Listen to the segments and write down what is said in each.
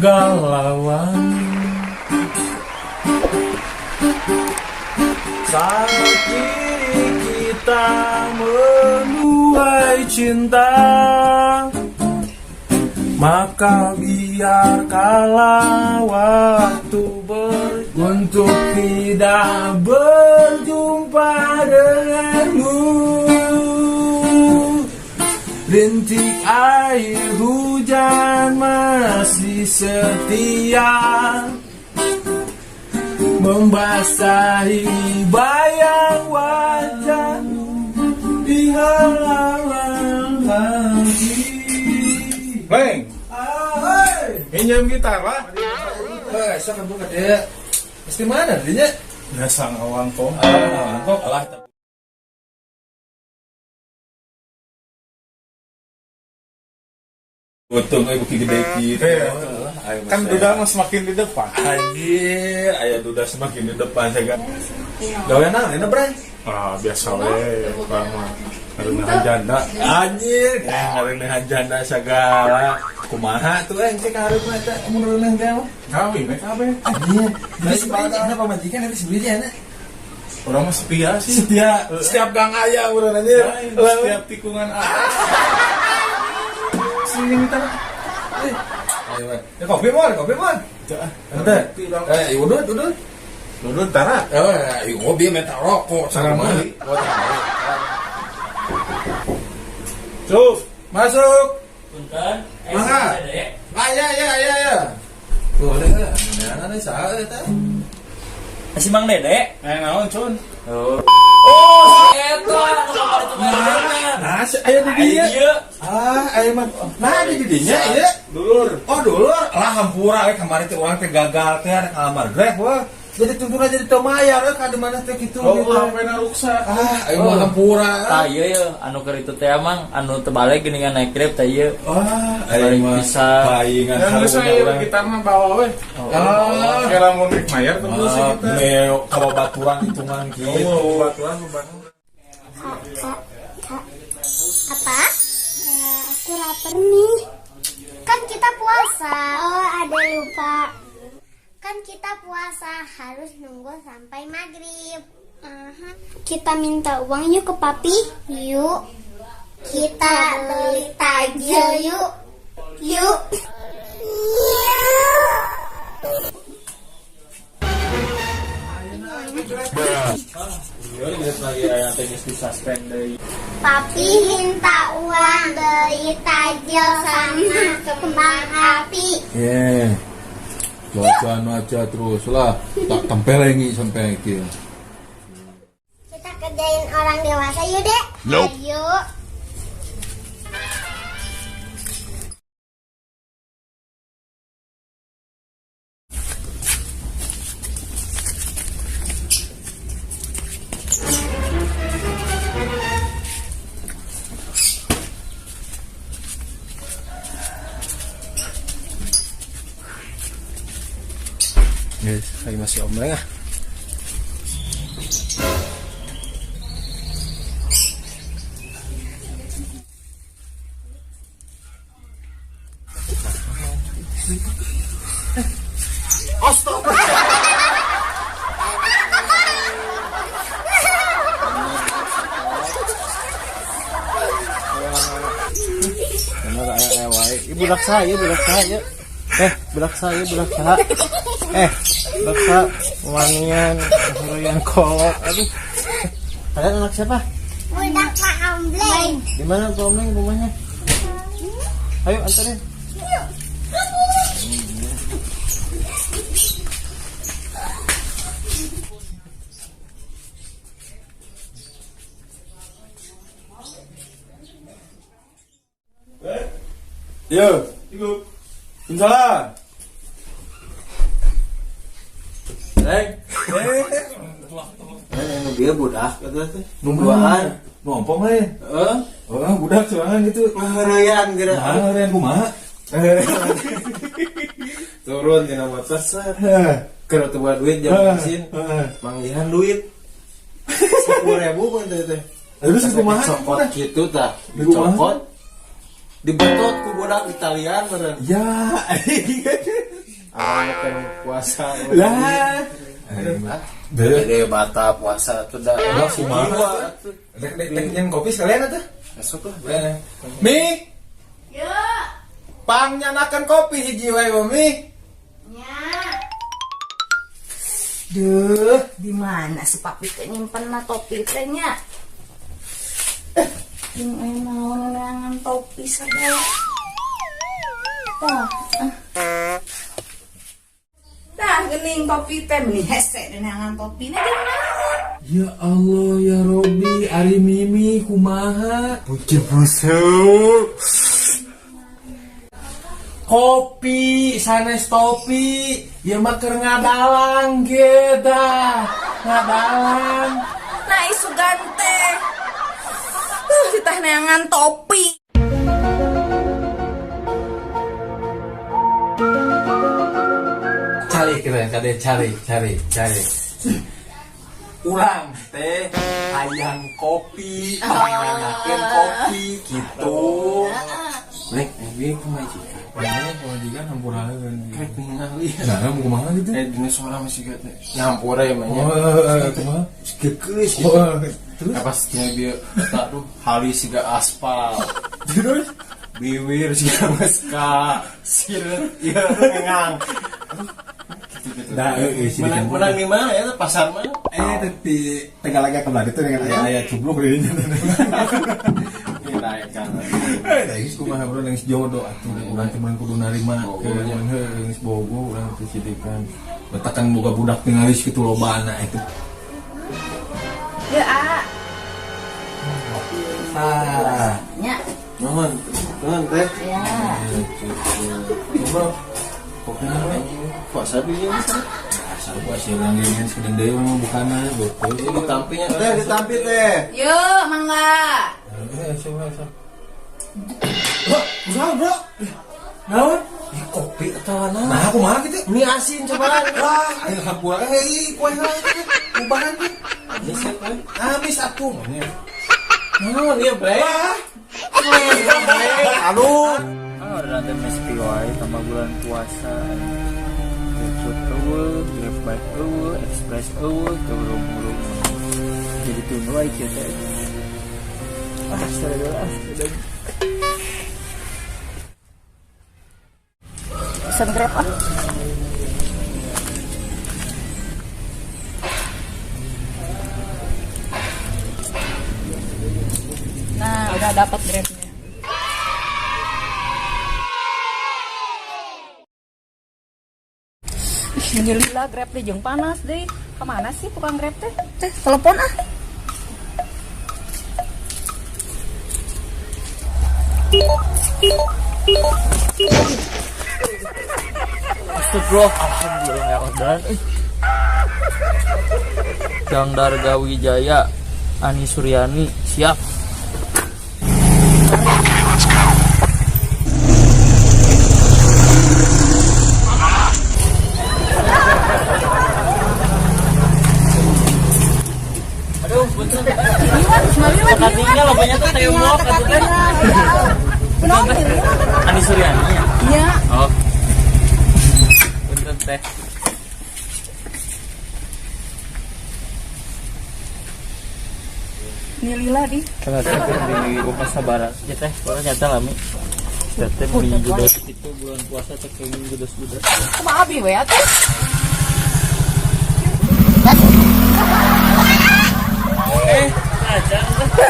Kegalauan. Saat ini kita menuai cinta, maka biarkanlah waktu untuk tidak berjumpa denganmu. Rintik air hujan masih setia membasahi bayang wajahmu di halaman hati. Leng, minjem gitar lah. Eh, sok buka dia. Mesti mana dinya? Biasa ngawangkong. Ah, kok alah. Untung euy beuki gede kieu. Eh, kan duda mah semakin di depan. Anjir, aya duda semakin di depan saya. Gawe naon ini, Bray? Ah, biasa we, urang mah ngareuneuhan janda. Anjir, ngareuneuhan janda segala. Kumaha tuh eh cek hareup mah eta mun reuneuh teh mah. Kawin we kabeh. Anjir, jadi sebenarnya kenapa majikan nanti sebenarnya ana? Urang mah setia sih. Setia, setiap gang aya urang anjir. Lain, setiap tikungan ah. Sini minta. Ayo, we. Ya kopi mon, kopi mon. Ente. Eh, udut, udut. Udut tara. Eh, ieu ngopi minta rokok Salam sama. beli. Oh, salam beli. Cuk. Masuk. Punten, eh Mangga. si Dede. Ah, ya, ya, ya, ya. Boleh, nah, nah, saha eta? Si Mang Dede. Eh, naon, Cun? Oh. Oh, si eta anu kamari teh bayarna. Nah, si aya di Aya dieu. dieu. Ah, aya mah. Nah, di dinya ieu. Dulur. Oh, dulur. Lah hampura we kamari teh urang teh gagal teh rek ngalamar Grab wah. Jadi tuntuna jadi teu mayar we ka di mana teh kitu Oh, gitu. HP-na ruksak. Ah, ayo mah hampura. Tah ieu ye anu keur itu teh Mang, anu teu balik geuningan naik Grab tah ieu. Wah, ayo Balik mah pisan. paingan Dan geus karunya aya urang. gitar mah bawa we. Ah, Kayak lamun rek mayar terus sih ah, kita. meo kababaturan hitungan gitu. Oh, batuan batuan. Kak, kak, kak. Apa? Ya, aku lapar nih. Kan kita puasa. Oh, ada lupa. Kan kita puasa harus nunggu sampai maghrib. Aha. Kita minta uang yuk ke papi. Yuk. Kita beli takjil yuk. Yuk. Ieu geus lagi aya teh geus disuspend deui. Papi minta uang beli takjil sama kembang api. Eh, jajan aja terus lah, tak tempelengi sampai iki. Kita kerjain orang dewasa yuk, Dek. Ayo. Guys, lagi masih omleng ah. Bener aya aya wae. Ieu budak saha ieu budak saha ieu? Eh, budak saha ieu budak saha? Eh, budak saha wanian horoyan kolot. Aduh. Kalian anak siapa? Budak Pak Ambleng. Di mana Pak Omleng rumahnya? Ayo anterin. Yo, Salah. Leng. Eh, nu bieu budak eta teh. Nungguan. Ngompong we. Heeh. Oh, budak sorangan gitu. Ngaheureyan geura. Nah, ngeureun kumaha? Turun tina motor set. Keur teu bawa duit jam bensin. Manggihan duit. 10.000 pun teh teh. Terus kumaha? Dicokot gitu tah. Dikumaha? Dicokot. Dibetot ku budak Italian meureun. Ya. Kan puasa. Lah. Jadi bata puasa tuh dah. Lah kumaha? Rek rek nyen kopi sekalian atuh. Masuk lah. Mi, Ya. pangnyandakan kopi hiji wae Mi. Ya. Duh, di mana si papi teh nyimpen na topi teh nya? Jeung aya naon neangan topi sagala. Tah, ah. Tah geuning topi teh meni hese neangan topi na jeung naon? Ya Allah ya Robi, ari Mimi kumaha? Bucin busuk. Kopi sanes topi, ieu mah keur ngadalang ge dah. Ngadalang. Nah, isugan teh. Ditah neangan topi. Cari keren kade, cari cari cari. Urang teh hayang kopi, pangnyandakeun kopi gitu. Nek, ini pamajikan. Mana pamajikan hampuraeun. Rek ningali. Nah, mau kumaha gitu? Eh, dina suara masih gak teh. Nyampura ya mah nya. Oh, kumaha? Geus Oh, gitu. terus? Apa sih dia eta tuh halis siga aspal. Terus? Biwir siga meska. Sireut ieu ngengang. Gitu-gitu. Nah, sih Menang, menang di mana ya pasar mana? Eh, di Tegalaga kemarin itu dengan aya-aya cubluk di dinya. Ini naik kan. Eh, da geus kumaha bro, geus jodoh atuh urang teh mun kudu narima Bogo ke nya. heuh geus bogo urang teh sidikan. Betakan boga budak tingalis kitu lobana itu. Ya, ah. Ah, Nya. Nuhun, nuhun teh. Ya. Coba kopinya we. Puasa bieu Asal gua sih urang ge ngan sekedeng deui mah bukana betul. Ini ditampinya teh, ditampi teh. Yuk, mangga. Eh, coba coba. usaha bro. Naon? Ih, kopi atau naon? Nah, kumaha kitu? Mie asin cobaan. Wah, ayo hampura eh ih, kue heula itu. Ubahan tuh. Habis ya, kue. Habis atuh. Naon ieu, Bre? Aduh. Ah, udah nanti mesti wae tambah bulan puasa. GoFood eueuh, Grab Bike eueuh, Express eueuh, teu urung-urung. Jadi tunggu wae kieu teh. Ah, sadar ah, sadar. Pesan Grab ah. Nah, udah dapat Grabnya. Ih, nyelila Grab teh jeung panas deh. Kemana sih tukang Grab teh? Teh, telepon ah. Astagfirullah, alhamdulillah ya orderan euy. Gang Darga Wijaya, Ani Suryani, siap. Aduh, betul. Tekatingnya lobanya tuh tembok atuh teh. Ani Suryani ya? Iya. Oh. Punten teh. Ini lila di. Kalau teh di Upasa Barat, ya teh, kalau nyata lami. Teh teh beli judes itu bulan puasa teh kenging judes-judes. Kumaha abi we atuh? Eh, aja teh.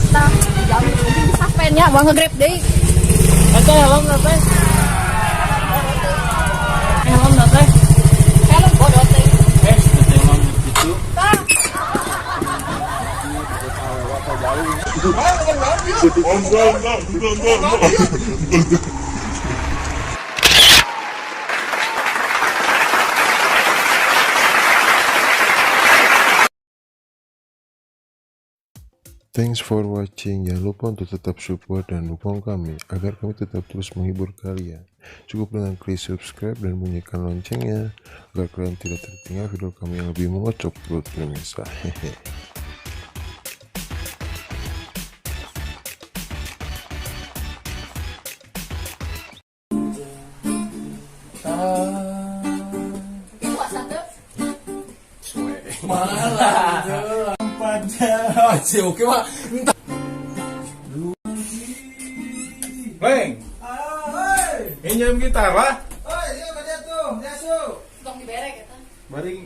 Tah, jam mungkin disaspennya mau nge-grab deui. Teh helm na teh. Helm na teh. Helm bodoh teh. Eh, teh emang gitu. Tah. Enggak, enggak, enggak, enggak, enggak. Thanks for watching. Jangan lupa untuk tetap support dan dukung kami agar kami tetap terus menghibur kalian. Cukup dengan klik subscribe dan bunyikan loncengnya agar kalian tidak tertinggal video kami yang lebih mengocok perut pemirsa. Hehe. Puasa tuh. Malah 4 jam. Si oke mah. Entah. Leng. Minjem gitar lah. Oi, iya ka dia tuh, jasu. Tong diberek eta. Bari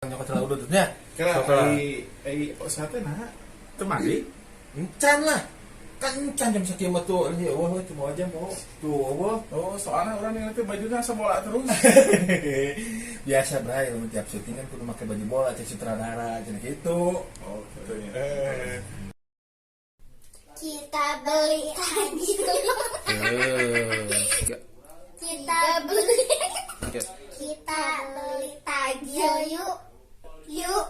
Nyokot celah udut nya. kira Sok lah. ai ai sate nah. Teu mandi. Encan lah. Kan encan jam sakieu mah tuh. Ini eueuh we cuma aja mau. Tuh eueuh. Oh, soalnya orang yang nanti bajunya sebola terus. Biasa bray, kalau tiap syuting kan kudu make baju bola, cek sutradara, cenah gitu. Oh, gitu ya. Eh. Kita beli takjil. Kita beli. Kita beli takjil yuk. Yuk.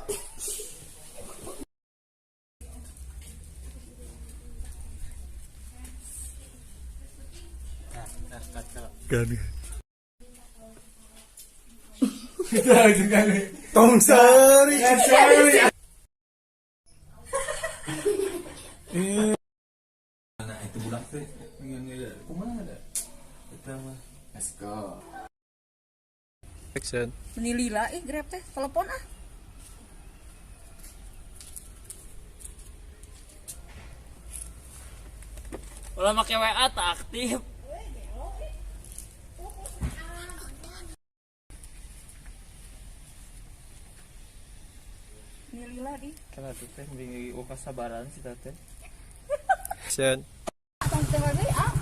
Nah, kacau. Tong seri, seri. Nah, itu budak teh kumaha da? Eta mah. Let's go. Action. Meni lila ih Grab teh, telepon ah. Ulah make WA tak aktif. Meni lila di. Kana tuh teh bingung kasabaran si teh. Action. Tong teh wae ah.